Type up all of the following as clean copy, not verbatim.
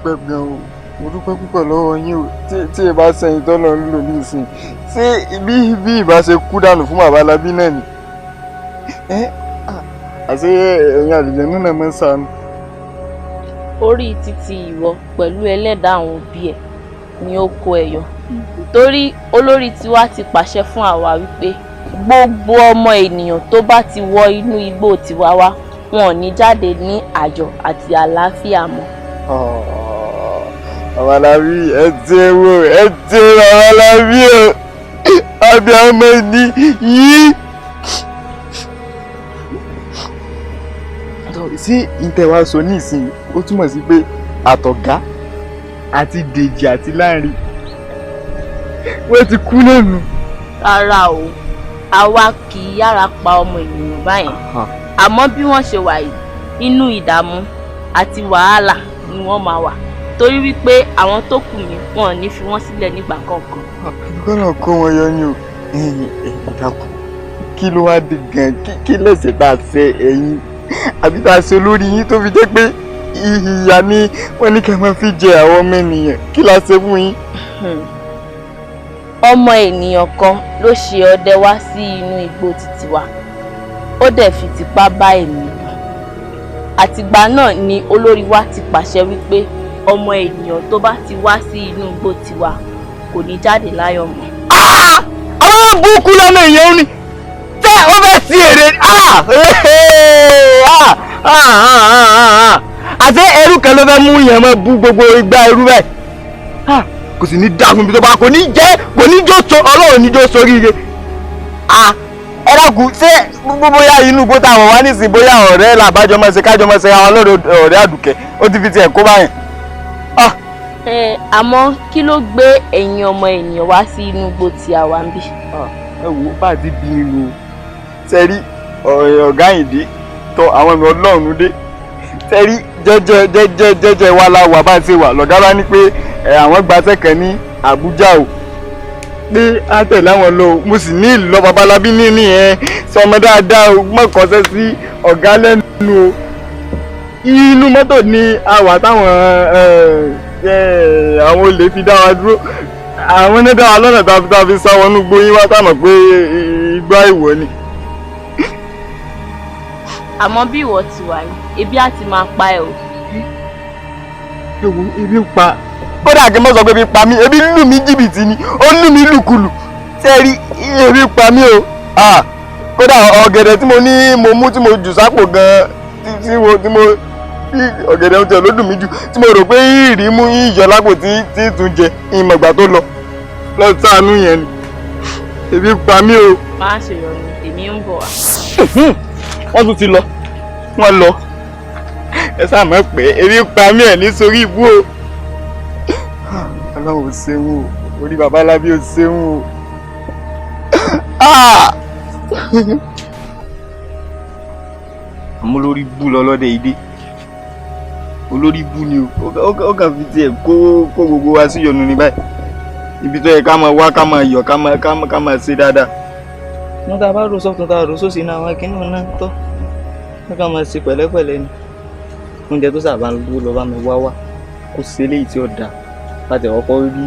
Dúpẹ́ gan o, mo dúpẹ́ púpọ̀ lọ́wọ́ yín o. Tí ẹ bá sẹ́yìn tọ́lọ̀ ń lò nísìnyí, ṣé bí ìbá ṣe kú dànù fún bàbá Alábí náà ni? Àṣé ẹ̀yin àlùjànnú náà máa ń ṣàánú. Orí títí ìwọ pẹ̀lú ẹlẹ́dàá àwọn òbí ẹ̀ ni ó kó ẹ yọ, torí olórí tiwa ti pàṣẹ fún àwa wípé gbogbo ọmọ ènìyàn tó bá ti wọ inú igbó tiwa wá, wọn ò ní jáde ní ayọ̀ àti àlàáfíà mọ́. Bàbá Alábí, ẹ ti wo, ẹ ti bàbá Alábí o, abiyamọ ni yí. Sí ìtẹ̀ wa sọ ní ìsìn, ó túmọ̀ sí pé àtọ̀gá àti Dèjì àti Láńre wọ́n ti kú náà nù. Rárá o, àwa kì í yára pa ọmọ ènìyàn báyẹn, àmọ́ bí wọ́n ṣe wà yìí, inú ìdààmú àti wàhálà ni wọ́n máa wà, torí wípé àwọn tó kù mí wọn ò ní fi wọ́n sílẹ̀ nígbà kankan. Àbíkọ́ náà kó wọn yọ ni o. Ẹ̀yin dákun, kí ló wá dé gan? Kí lẹ̀ṣẹ̀ tá a ṣe ẹ̀yin àbí tá a ṣe olórí yín tó fi jẹ́ pé ìyà ni wọ́n ní kí ẹ máa fi jẹ àwọn ọmọ ènìyàn? Kí la ṣe fún yín? Ọmọ ènìyàn kan ló ṣe ọdẹ wá sí inú igbó títí wa, ó dẹ̀ fi tipá bá ènìyàn lò. Àtìgbà náà ni olórí wa ti pàṣẹ wípé ọmọ ènìyàn tó bá ti wá sí inú igbó tiwa kò ní jáde láyọ̀ mọ́. Àwọn búkú lọ́nà èèyàn ni tẹ́ ó fẹ́ sí èrè àti ẹrú kan ló fẹ́ mú yẹn mọ́ bú gbogbo igbá ẹrú bẹ́ẹ̀, kò sì ní dákun bí tó bá kò ní jẹ́, kò ní jó so, Ọlọ́run ní jó soríire. Ẹ dákun, ṣé bóyá inú igbó táwọn wá nísìnyí, bóyá ọ̀rẹ́ làbájọ́ máa ṣe kájọ́ máa ṣe àwọn ọlọ́rọ̀ ọ̀rẹ́ Àdùkẹ́ ó ti fi tiẹ̀ kó báyẹn. Àmọ́ kí ló gbé ẹ̀yin ọmọ ènìyàn wá sí inú igbó tí a wà ń bí? Ẹ wo, bá a ti bí inú sẹ́rí ọ̀gá Àyìndé tọ àwọn ẹ̀mí Ọlọ́run dé sẹ́rí jẹ́jẹ́ jẹ́jẹ́ jẹ́jẹ́ wa la wà bá a ṣe wà lọ́gá bá ní pé àwọn gbaṣẹ́ kan ní Àbújá o, pé á tẹ̀lé àwọn lọ o. Mo sì ní ìlọ Babalábí ní ẹ sọmọ dáadáa o, mọ̀kọ́sẹ́ sí ọ̀gá lẹ́nu o. Inú mọ́tò ni a wà táwọn àwọn olè fi dá wa dúró, àwọn ní dá wa lọ́nà tá a fi sá wọnú gbóyún wá táwọn pé igbá ìwọ ni. Àmọ́ bí ìwọ ti wà yìí, ebi á ti máa pa ẹ́ o. Ewu ebi ń pa, kódà kí n mọ̀ sọ pé ebi pa mí, ebi lù mí jìbìtì ni, ó lù mí lùkulù, sẹ́ẹ̀rí ebi pa mí o. Kódà ọ̀gẹ̀dẹ̀ tí mo ní mo mú tí mo jù sápò gan-an, tí mo ọ̀gẹ̀dẹ̀ oúnjẹ ló dùn mí jù, tí mo rò pé ìrì mú ìyọ̀ lápò tí tún jẹ ìmọ̀gbà tó lọ lọ ṣàánú yẹn ni, ebi pa mí o. Má ṣe yọnu, èmi ń bọ̀ wá. Wọ́n tún ti lọ, wọ́n lọ, ẹ sáà mọ̀ pé ebi pa mí ẹ̀ ní sórí ibú o. Ọlọ́run ò ṣeun o, orí bàbá Alábí ò ṣeun o. Àmọ́ olórí bú lọ lọ́dẹ ìdí, olórí bú ni o, ó kàn fi tiẹ̀ kó gbogbo wa sí ìyọnu ní báyìí. Ibi tó yẹ ká máa wá, ká máa yọ̀, ká máa ṣe dáadáa. Wọ́n tá a bá ro sọ́tún tá a ro sósì náà, àwọn akínú náà tọ́ wọ́n ká máa ṣe pẹ̀lẹ́pẹ̀lẹ́ ni. Oúnjẹ tó sábà ń lọ lọ bá mi wá wá kó ṣe eléyìí tí ó dáa láti ọkọ rí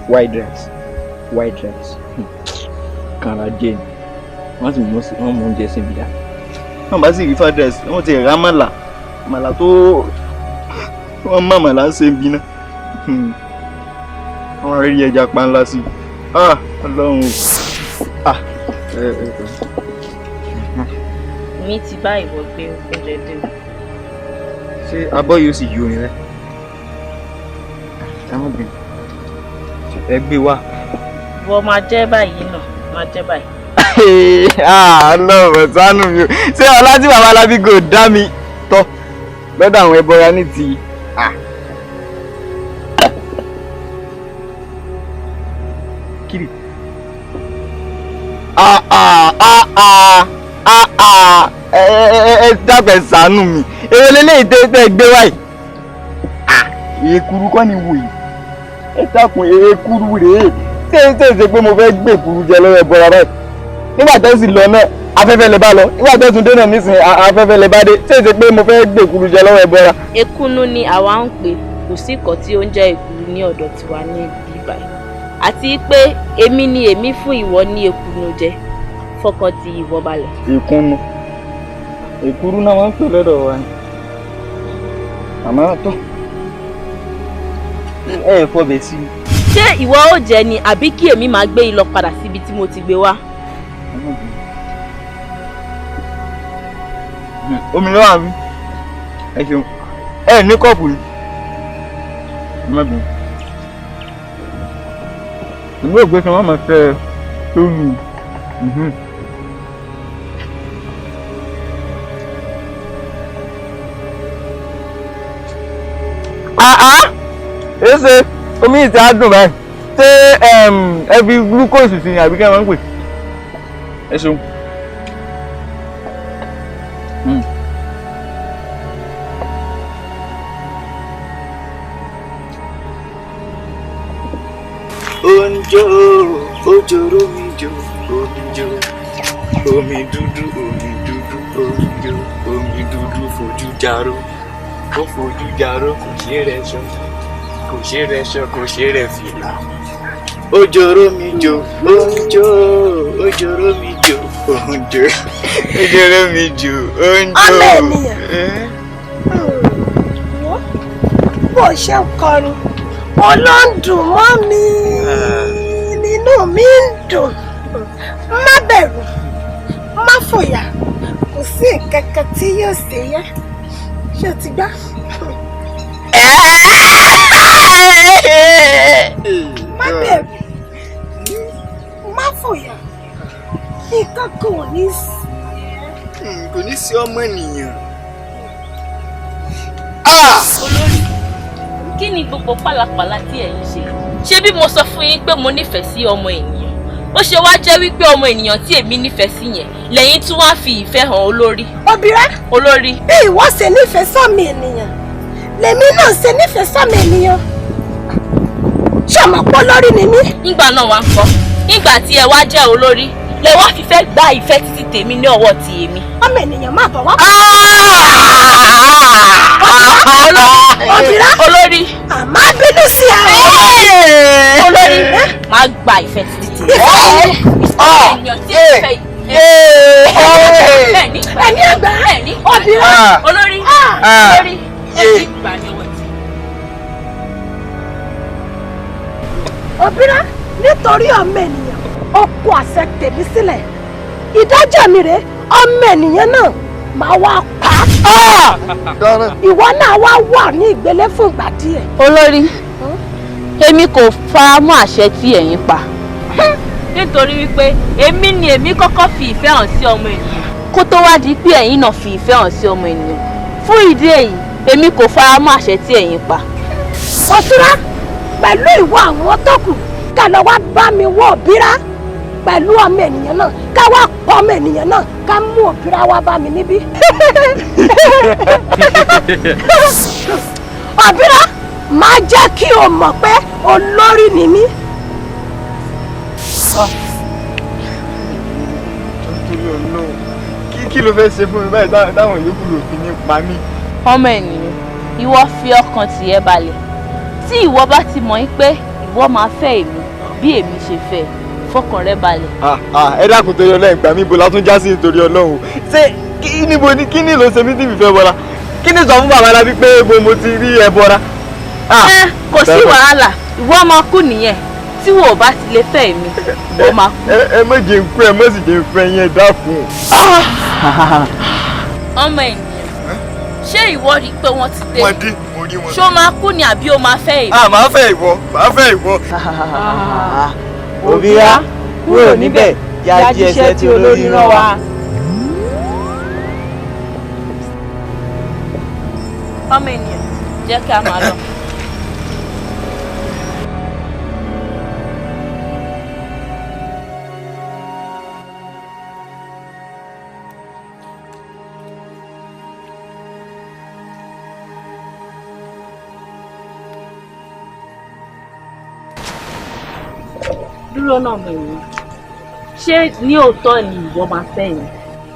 white rice kàrà jẹ ni wọ́n sì mú oúnjẹ sí ibi dá. Wọ́n bá sì rí fried rice, wọ́n ti rà màlà màlà tó wọ́n má màlà ń ṣe ibi náà, wọ́n rí ẹja panla sí i. Ọlọ́run o. Mi ti bá ìwọ gbé oúnjẹ dé o. Ṣé abọ́ yóò sì yí orin rẹ? Ẹ má bínú, ẹ gbé wá. Ìwọ máa jẹ́ báyìí náà, máa jẹ́ báyìí. Ọlọ́run ṣàánú mi o. Ṣé ọlá tí bàbá Alábí kò dá mi tọ́ lọ́dọ̀ àwọn ẹbọra ní ti. Kiri. Ẹ dábẹ̀ ṣàánú mi. Èrè lélẹ́yìí tẹ́ gbé wáyìí. Èkuru kọ́ ni wò yìí. Ẹ dákun, èkuru rèé. Ṣé ṣe pé mo fẹ́ gbé èkuru jẹ lọ́wọ́ ẹbọra báyìí? Nígbà tó sì lọ náà, Afẹ́fẹ́ lè bá lọ nígbà tó tún dé náà nísìnyí, afẹ́fẹ́ lè bá dé. Ṣé èsì pé mo fẹ́ gbèkúrú jẹ lọ́wọ́ ẹbọra. Ekunu ni àwa ń pè, kò sí ìkọ́ tí ó ń jẹ́ èkuru ní ọ̀dọ̀ tiwa ní ibi báyìí. Àti pé èmi ni èmi fún ìwọ ní ekunu jẹ, fọkàn ti ìwọ balẹ̀. Ìkunu èkuru náà wọ́n ń pè lọ́dọ̀ wa ni. Àmọ́ tó ẹ fọbẹ̀ sí i. Ṣé ìwọ ó jẹ ni àbí kí èmi máa gbé ìlọ padà síbi tí mo ti gbé wá? Omi ló wà mí. Ẹ ṣeun. Ẹ ní kọ́ọ̀pù ni. Ẹ má bínú. Èmi ò gbé kí wọ́n máa fẹ́ lórí. Èsè omi ìtì á dùn báyìí. Ṣé ẹ fi glucose sí ni àbí kí wọ́n ń pè? Ẹ ṣeun. Onjo, ojoro mi jo, omi jo, omi dúdú, omi dúdú, omi jo, omi dúdú fojú jaro, ó fojú jaro, kò ṣe rẹ sọ, kò ṣe rẹ sọ, kò ṣe rẹ fìlà. Ojoro mi jo, onjo, ojoro mi jo, onjo, ojoro mi jo, onjo. Ọmọ ènìyàn, wọ́n bó ṣe ń kọrin. Olóńdùn mọ́ mi, nínú mi ń dùn. Má bẹ̀rù, má fòyà, kò sí nǹkan kan tí yóò ṣe yẹ́. Ṣé o ti gbọ́? Má bẹ̀rù, má fòyà, nǹkan kan ò ní sí ẹ́. Kò ní sí ọmọ ènìyàn. Olórí, kí ni gbogbo pálapàla tí ẹ̀ ń ṣe? Ṣé bí mo sọ fún yín pé mo nífẹ̀ẹ́ sí ọmọ ènìyàn? Ó ṣe wá jẹ́ wípé ọmọ ènìyàn tí èmi nífẹ̀ẹ́ sí yẹn lẹ́yìn tí wọ́n á fi ìfẹ́ hàn olórí. Obìnrin. Olórí. Bí ìwọ ṣe nífẹ̀ẹ́ sọ́mi ènìyàn, lèmi náà ṣe nífẹ̀ẹ́ sọ́mi ènìyàn. Ṣé ọmọ pọ́ lórí ni mí? Nígbà náà wá ń kọ́. Nígbà tí ẹ wá jẹ́ olórí, lẹ wá fífẹ́ gba ìfẹ́ títí tèmi ní ọwọ́ ti èmi. Ọmọ ènìyàn máa bọ̀ wá. Olórí. Olórí. Àmọ́ bínú sí ẹ. Olórí. Máa gba ìfẹ́ títí tèmi. Ìfẹ́ ènìyàn tí ìfẹ́ ẹni àgbà. Obìnrin. Olórí. Olórí. Ẹni gbà ní ọwọ́ ti. Obìnrin, nítorí ọmọ ènìyàn, ó kó àṣẹ tèmi sílẹ̀. Ìdájọ́ mi rèé, ọmọ ènìyàn náà máa wá pa á. Ìwọ náà wá wà ní ìgbélé fún ìgbà díẹ̀. Olórí, èmi kò fara mọ́ àṣẹ tí ẹ̀yin pa. Nítorí wípé èmi ni èmi kọ́kọ́ fi ìfẹ́ hàn sí ọmọ ènìyàn kó tó wá di pé ẹ̀yin náà fi ìfẹ́ hàn sí ọmọ ènìyàn. Fún ìdí èyí, èmi kò fara mọ́ àṣẹ tí ẹ̀yin pa. Òtúrá, pẹ̀lú ìwọ àwọn tó kù, ká lọ wá bá mi wọ Òbírá pẹ̀lú ọmọ ènìyàn náà, ká wá pọ̀ ọmọ ènìyàn náà, ká mú Òbírá wá bá mi níbí. Òbírá, máa jẹ́ kí o mọ̀ pé olórí ni mí. Nítorí Ọlọ́run, kí ló fẹ́ ṣe fún mi báyìí táwọn yòókù lò fi ní pa mí? Ọmọ ènìyàn, ìwọ fi ọkàn tìyẹ balẹ̀. Tí ìwọ bá ti mọ̀ pé ìwọ máa fẹ́ èmi bí èmi ṣe fẹ́, fọkàn rẹ balẹ̀. Ẹ dákun torí Ọlọ́run, ìgbà mi bo la tún já sí nítorí Ọlọ́run. Ṣé níbo ni kí ni ló ṣe mí tí mi fẹ́ bọ́ra? Kí ni sọ fún bàbá la bí pé bo mo ti rí ẹ bọ́ra? Kò sí wàhálà, ìwọ máa kú nìyẹn. Tí wo ò bá ti lè fẹ́ èmi, ó máa kú. Ẹ má jẹ́ n kú, ẹ má sì jẹ́ n fẹ́ yẹn, dákun. Ọmọ ènìyàn, ṣé ìwọ rí i pé wọ́n ti dé? Wọ́n dé, mo rí wọn. Ṣé o máa kú ni àbí o máa fẹ́ èmi? Màá fẹ́ ìwọ, màá fẹ́ ìwọ. Òbírá, kúrò níbẹ̀, yá jí ẹsẹ̀ tí olórí rán wa. Ọmọ ènìyàn, jẹ́ kí a máa lọ. Dúró náà mọ̀ ènìyàn, ṣé ní òótọ́ ni ìwọ máa fẹ́ yẹn?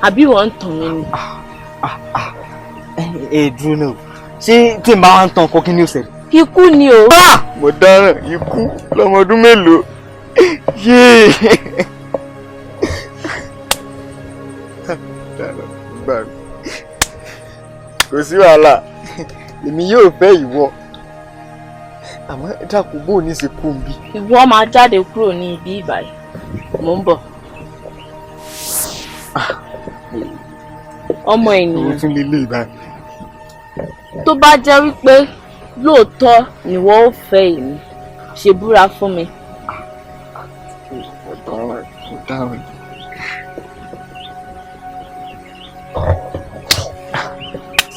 Àbí wọ́n ń tàn mí ni? Ẹ dúró náà, ṣé tí n bá wá ń tan ọkọ kí ni ó ṣẹlẹ̀? Ikú ni o. Mo dáràn, ikú lọ́mọ ọdún mélòó? Yéé! Kò sí wàhálà, èmi yóò fẹ́ ìwọ. Àmọ́ dákun, bó o ní ṣe kú bí. Ìwọ máa jáde kúrò ní ibi ìbàyìí. Mò ń bọ̀. Ọmọ ènìyàn. Ó tún lè lé ìbáyìí. Tó bá jẹ́ wípé lóòótọ́ ni wọ́n ó fẹ́ èmi, ṣe búra fún mi.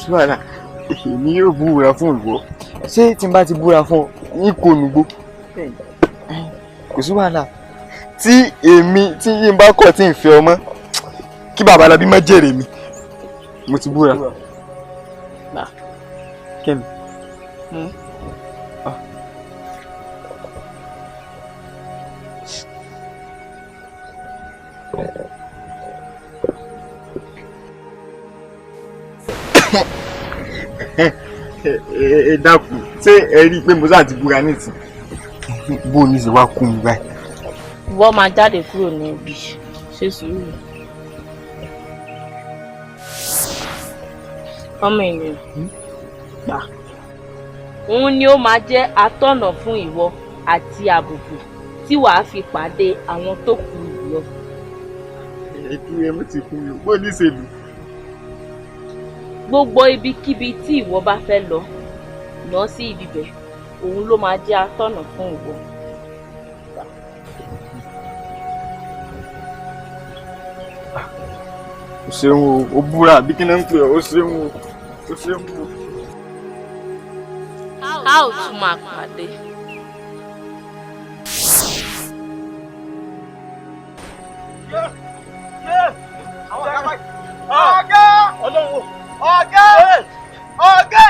Síwára, èmi yóò búra fún ìwọ. Ṣé tí n bá ti búra fún ọ, ní kò nùgbó? Kò sí wàhálà. Tí èmi tí yín bá kọ̀ tí ń fẹ́ ọmọ, kí bàbá Alábí má jèrè mi. Mo ti búra. Kẹ́mi. Ẹ dákun, ṣé ẹ rí i pé mo sáà ti búra nísìn? Bó o ní ṣe wá kú mi báyìí? Ìwọ máa jáde kúrò ní ibi, ṣe sùúrù. Ọmọ ènìyàn, gbà. Òun ni ó máa jẹ́ atọ́nà fún ìwọ àti àbùkù tí wàá fi pàdé àwọn tó kù ìwọ. Ẹ dúró, ẹ mú ti kú mi o, bó o ní ṣe lù? Gbogbo ibikíbi tí ìwọ bá fẹ́ lọ, lọ sí ibi bẹ̀, òun ló máa jẹ́ atọ́nà fún ìwọ. O ṣeun o, o búra àbí kí ni ń pè ọ́, o ṣeun o, o ṣeun o. A ò tún máa pàdé. Ọ̀gá! Ọ̀gá! Ọ̀gá!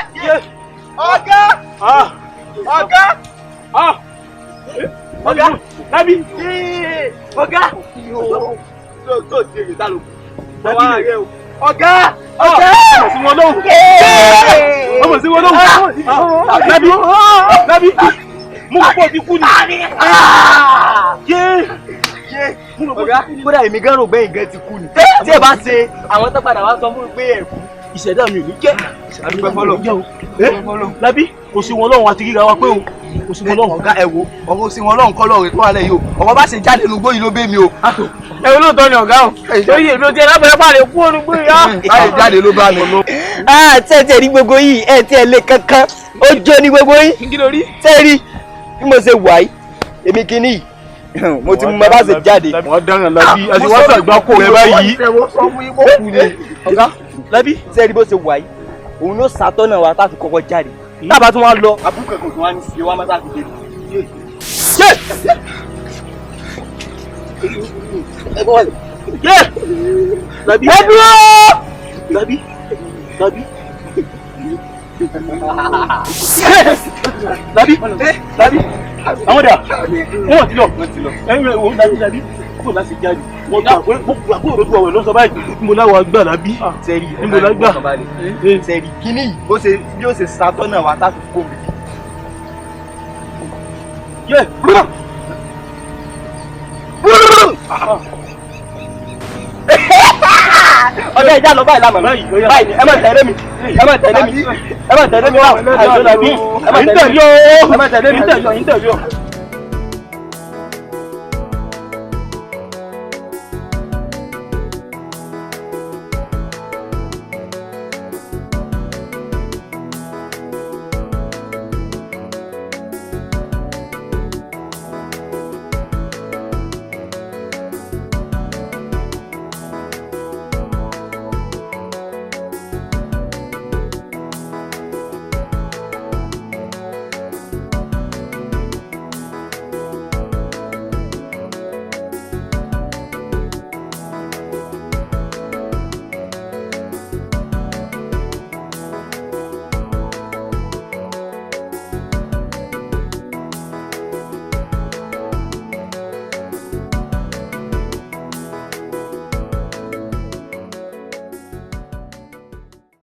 Ọ̀gá! Ọ̀gá! Ọ̀gá! Lábí! Ọ̀gá! Tó ti èrè tá ló kù. Ọ̀gá! Ọ̀gá! Ọmọ sí wọn lóhùn. Ọmọ sí wọn lóhùn. Lábí! Lábí! Mo rò pé o ti kú ni. Ọ̀gá, kódà èmi gan rò bẹ́ẹ̀ gan ti kú ni. Tí ẹ bá ṣe àwọn tó padà wá sọ fún mi pé ẹ kú. Ìṣẹ̀dá mi ò ní jẹ́. Àdúpẹ́ fọlọ́. Lábí, kò sí wọn lọ́hùn àti ríra wa pé o. Kò sí wọn lọ́hùn. Ọ̀gá ẹ wo, ọ̀rọ̀ sí wọn lọ́hùn kọ́ lọ́ọ̀rẹ́ tó wà lẹ́yìn o. Ọ̀rọ̀ bá ṣe jáde nugbó yìí ló bẹ́ mi o. Ẹ olóòótọ́ ni ọ̀gá o. Lórí èmi ò tiẹ̀ lápẹ̀rẹ̀ pàdé kú olùgbé yá. Báyìí jáde ló bá mi. Tẹ́tẹ́ ní gbogbo yìí, ẹ tí ẹ lé kankan, ó jó ní gbogbo yìí. Kí ló rí? Tẹ́rí, bí mo ṣe wà yìí, èmi kìíní yìí, mo ti mú bá ṣe jáde. Wọ́n dáràn Lábí, àti wọ́n ṣàgbákò rẹ báyìí. Ọ̀gá, Lábí, tẹ́rí bó ṣe wà yìí, òun ló ṣàtọ́nà wa tá a fi kọ́kọ́ jáde. Tábà tún wá lọ, àbúkọ̀ kò tún wá ní sí wa má tá a fi dé. Lábí! Ẹ dúró! Lábí! Lábí! Lábí! Lábí! Àwọn dà! Wọ́n ti lọ! Ẹ̀yin rẹ̀ wò Lábí Lábí! Kó láti jáde. Wọ́n gbà kó òdodo ọ̀rọ̀ ló sọ báyìí. Mo láwa gbà Lábí. Tẹ́rí, Mo lágbà. Tẹ́rí, kíní yìí bó ṣe bí ó ṣe ṣàtọ́nà wa tá a fi kó mi. Ọ̀gá ìjà lọ báyìí lánàá. Báyìí ẹ má tẹ̀lé mi. Ẹ má tẹ̀lé mi. Ẹ má tẹ̀lé mi wá. Ẹ má tẹ̀lé mi. Ẹ má tẹ̀lé mi.